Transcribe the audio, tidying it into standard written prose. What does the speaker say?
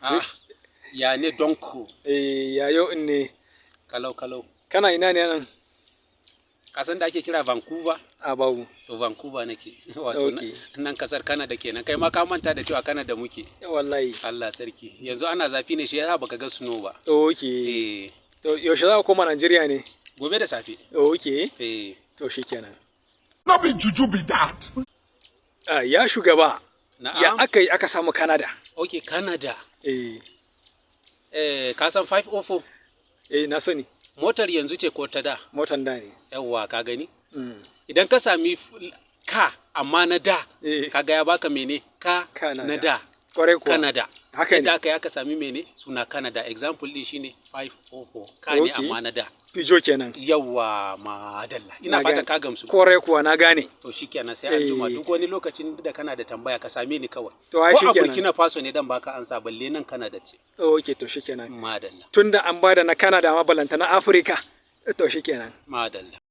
Ah, ya ne donko? Eh, yayo in ne. Kalau kalau. Kana ina ne nan? Kasan da ake kira Vancouver? A, babu. To, Vancouver nake. Wato nan kasar Canada kenan. Kai ma ka manta da cewa Canada muke. Wallahi. Allah sarki. Yanzu ana zafi ne, shi yasa baka ga snow ba. Okay. Eh. To, yaushe za ka koma Najeriya ne? Gobe da safe. Okay. Eh. To, shikenan. No be juju be that. Ah, ya shugaba. Na'am. Ya aka yi aka samu Canada? Okay, Canada. Eh. Eh, ka san 504? Eh, na sani. Motar yanzu ce ko ta da? Motan da ne. Yawwa, ka gani? Mm. Idan ka sami ka amma na da, kaga ya baka mene? Ka Canada. na da. Kwarai kuwa. Canada. Haka ne. Yadda aka yi aka sami mene? Suna Canada. Example din shine 504. Ka ne amma na da. Peugeot kenan. Yawwa, madalla. Ina Na fatan gane. ka gamsu. Kwarai kuwa, na gane. To shikenan, sai an juma. Eh. Duk wani lokacin da kana da tambaya, ka same ni kawai. To, ai Ko a shikenan. Burkina Faso ne dan baka ansa, balle nan Canada ce. Okay, to shikenan. Madalla. Tunda an bada na Canada ma, balanta na Afirka. To, shikenan. Madalla.